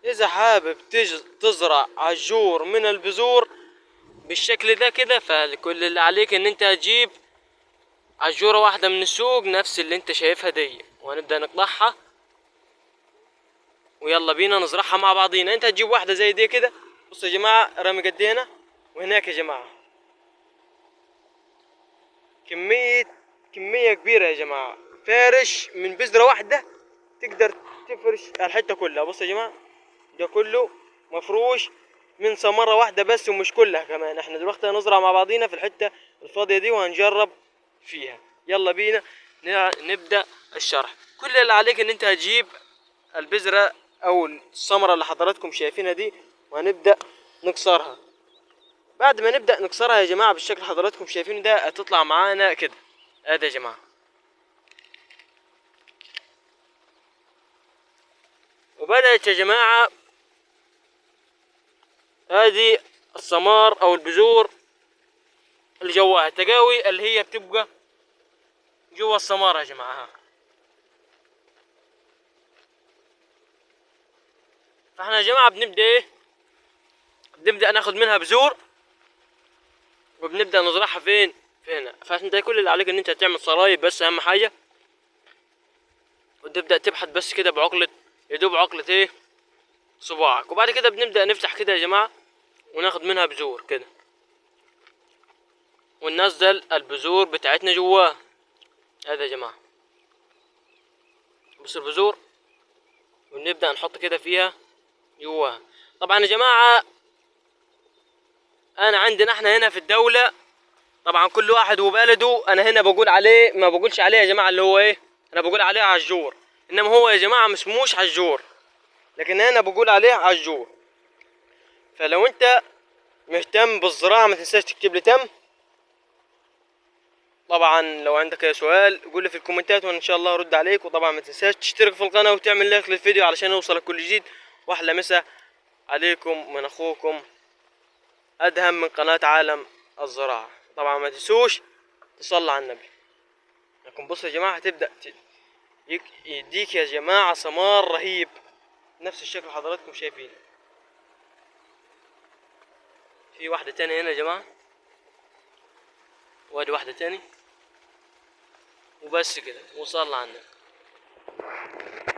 اذا حابب تزرع عجور من البذور بالشكل ده كده، فكل اللي عليك ان انت هتجيب عجورة واحدة من السوق نفس اللي انت شايفها دي، وهنبدأ نقطعها ويلا بينا نزرعها مع بعضينا. انت هتجيب واحدة زي دي كده. بصوا يا جماعة رامي قد هنا وهناك يا جماعة، كمية كبيرة يا جماعة، فارش من بذرة واحدة تقدر تفرش الحتة كلها. بصوا يا جماعة ده كله مفروش من ثمرة واحدة بس، ومش كلها كمان. احنا دلوقتي هنزرع مع بعضينا في الحتة الفاضية دي وهنجرب فيها. يلا بينا نبدأ الشرح. كل اللي عليك ان انت هتجيب البذرة او الثمرة اللي حضراتكم شايفينها دي، وهنبدأ نكسرها. بعد ما نبدأ نكسرها يا جماعة بالشكل اللي حضراتكم شايفينه ده، هتطلع معانا كده. ادي يا جماعة، وبدأت يا جماعة ادي الثمار او البذور اللي جواها التقاوي اللي هي بتبقى جوا الثمار يا جماعة. فاحنا يا جماعة بنبدأ ايه؟ بنبدأ ناخد منها بذور وبنبدأ نزرعها فين؟ في هنا. فانت كل اللي عليك ان انت تعمل صرايب بس، اهم حاجة، وتبدأ تبحث بس كده بعقلة، يدوب عقلة ايه؟ صباعك. وبعد كده بنبدأ نفتح كده يا جماعة وناخد منها بذور كده، وننزل البذور بتاعتنا جواها. هذا يا جماعة بص البذور، ونبدأ نحط كده فيها جواها. طبعا يا جماعة انا عندنا احنا هنا في الدولة، طبعا كل واحد وبلده، انا هنا بقول عليه، ما بقولش عليه يا جماعة اللي هو ايه، انا بقول عليه عجور، انما هو يا جماعة مسموش عجور، لكن انا بقول عليه عجور. فلو انت مهتم بالزراعة ما تنساش تكتب لي تم. طبعا لو عندك اي سؤال قول لي في الكومنتات وانا ان شاء الله ارد عليك. وطبعا ما تنساش تشترك في القناة وتعمل لايك للفيديو علشان يوصلك كل جديد. واحلى مسا عليكم من اخوكم ادهم من قناة عالم الزراعة. طبعا ما تنسوش تصلي على النبي. لكن بصوا يا جماعة هتبدأ يديك يا جماعة ثمار رهيب نفس الشكل حضراتكم شايفين. في واحدة تانية هنا يا جماعة، وادي واحدة تاني، وبس كده وصلنا على النبي.